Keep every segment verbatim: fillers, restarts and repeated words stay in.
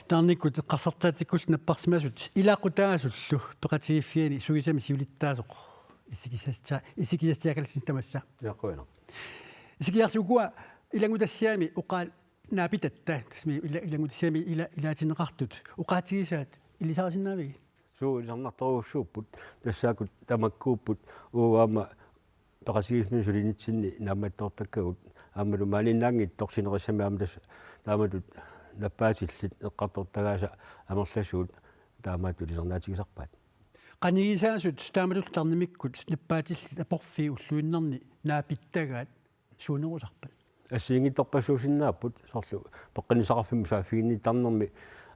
Tarnikkut eqqarsartaatikkullu napparsimasut ilaqutaasullu peqatigiiffiani suisami siulittaasoq isikkisassaq, isikkisassaq kalsin tamassa. Ilaqquina. Isikkiarsi ukua ilanngutassiami oqaat naapitatta, tassami ila-, ilanngutassiami ila-, ilaatinneqartut oqaatigisaat ilisarisinnaavigit? Suu ilisarnartorujussuupput, tassaakkut tamakkuupput, uagut aamma peqatigiiffimmik sulinitsinni naammattoortakkagut, aammalu maaniinnaanngitsoq sinerissami aamma tassa taamatut nappaatillit eqqartortagaasa amerlasuut taamatut ilisarnaatigisarpaat. Qanigisaasut taamatut tarnimikkut nappaatillit aporfiit ulluinnarni naapittagaat suunerusarpat? Assigiinngitsorpassuusinnaapput, soorlu peqqinnissaqarfimmut saaffiginnittarnermi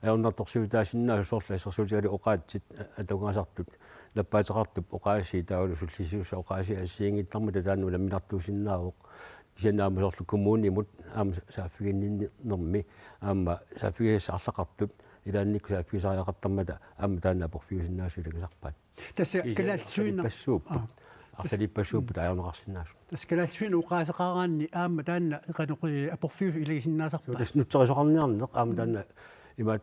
ajornartorsiutaasinnaasoq, soorlu assersuutigalugu oqaatsit atugasartut nappaateqartup oqaasii taavalu sullissisussap oqaasii assigiinngittarmata taanna unamminartuusinnaavoq. Kisianni aamma soorlu kommunimut aamma saaffiginninnermi aamma saaffigisassat arlaqartut ilaannikkut saaffigisariaqartarmata aamma taanna aporfiusinnaasut ilagisarpaat. Tassa kalaallisuinnaq. Arlalippassuupput. Aa. Arlalippassuupput ajorneqarsinnaasut. Tassa kalaallisuinnaq oqaaseqaraanni aamma taanna qanoq, eh, aporfiusut ilagisinnaasarpaat? Suu, tassa nutserisoqarniarneq aamma taanna imaat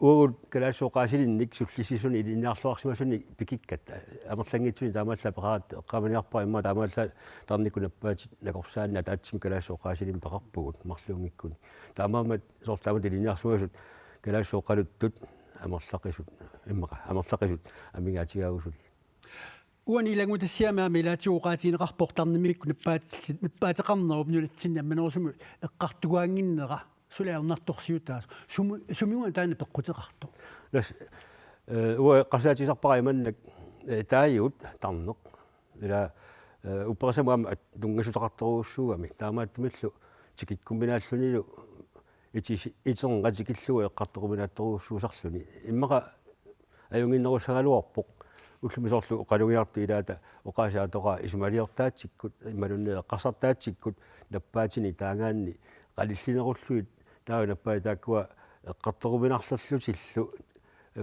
uagut kalaallisut oqaasilinnik sullissisuni ilinniarluarsimasunik pikikkatta, amerlanngitsunik taamaallaat peqaratta eqqaamaniarpara, immaqa taamaallaat tarnikkut nappaatit nakorsaanni ataatsimik kalaallisut oqaasilimmik peqarpugut marluunngikkunik. Taamaammat soorlu taamatut ilinniarsimasut kalaallisut oqaluttut amerlaqisut, immaqa amerlaqisut amigaatigaagusuli. Uani ilanngutassiami aamma ilaatigut oqaatigineqarpoq tarnimikkut nappaatillit, nappaateqarnerup nunatsinni ammanerusumik eqqartugaannginnera suli ajornartorsiutaasoq. Sumi-, sumiuna taanna peqquteqartoq? Tassa, eh, uanga eqqarsaatigisarpara imannak, eh, taaguut tarneq. Ila, eh, upperissamut aamma at-, tunngassuteqartorujussuugami. Taamaattumillu tikikkuminaallunilu itis-, iterngaq tikillugu eqqartoruminaattorujussuusarluni. Immaqa ajunnginnerussagaluarpoq. Ullumi soorlu oqalugiartut ilaata oqaasii atoraat isumaliortaatsikkut, imaluunniit eqqarsartaatsikkut, nappaatinik taagaanni qalillinerullugit, taava nappaatit taakkua eqqartoruminarlerlutillu,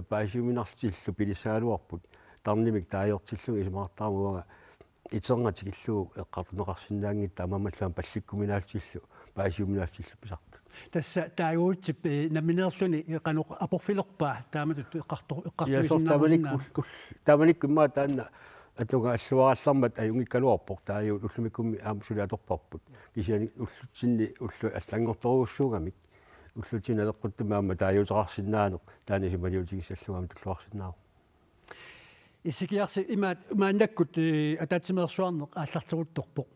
paasiuminarlutillu pilissagaluarput, tarnimik taagortillugit isumaqartarama uanga iterngaq tikillugu eqqartorneqarsinnaanngitsoq taamaammallu aamma pallikkuminaallutillu, paasiuminaallutillu pisartut. Tassa taaguutsip, eh, nammineerluni, eh, qanoq aporfilerpaa taamatut eqqartor-, ja, soorlu taamanikkut eqqartuisinnaarusinnaa-? Ul-, ul-, taamanikkut immaqa taanna atugaalluarallarmat ajunngikkaluarpoq, taaguut ullumikkummi aamma suli atorparput. Kisianni ullutsinni ullut allanngortorujussuugamik. Ullutsinni naleqquttumi aamma taaguuteqarsinnaaneq taanna isumaliutigissallugu aamma tulluarsinnaavoq. Isikkiarsi, imaat maannakkut, eh, ataatsimeersuarneq aallarteruttorpoq.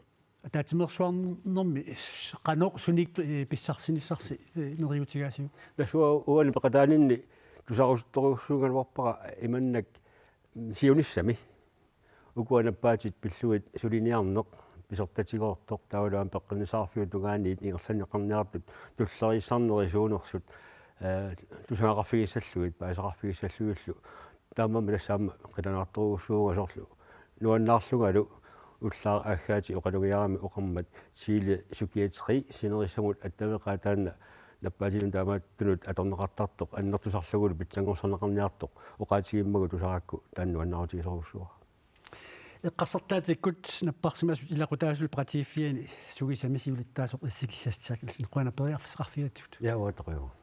Ataatsimeersuarnermi s-, qanoq sunik, eh, pissarsinissarsi, eh, neriuutigaasiuk? Tassa uanga uani peqataaninni tusarusuttorujussuugaluarpara imannak, mm, siunissami. Ukua nappaatit pillugit suliniarneq, pisortatigoortoq, taavalu aamma peqqinnissaqarfiup tungaaniit ingerlanneqarniartut tulleriissarneri suunersut, eh, tusagaqarfigissallugit, paasisaqarfigissallugillu. Taamaammat tassa aamma qilanaartorujussuuvunga soorlu nuannaarlungalu ullaaq aaggaatit oqalugiarami oqarmat Chile Psykiatri sinerissamut attaveqaat, taanna nappaatitsinnut taamaattunut atorneqartartoq annertusarlugulu pitsanngorsarneqarniartoq oqaatigimmagu tusarakku taanna nuannaarutigisorujussuuara. Eqqarsartaatikkut napparsimasut ilaqutaasullu peqatigiiffiani suisami siulittaasoq Ezekiel Schack Nielsen, qujanaq periarfissaqarfigigatsigut. Ja, uanga takujumaarpara.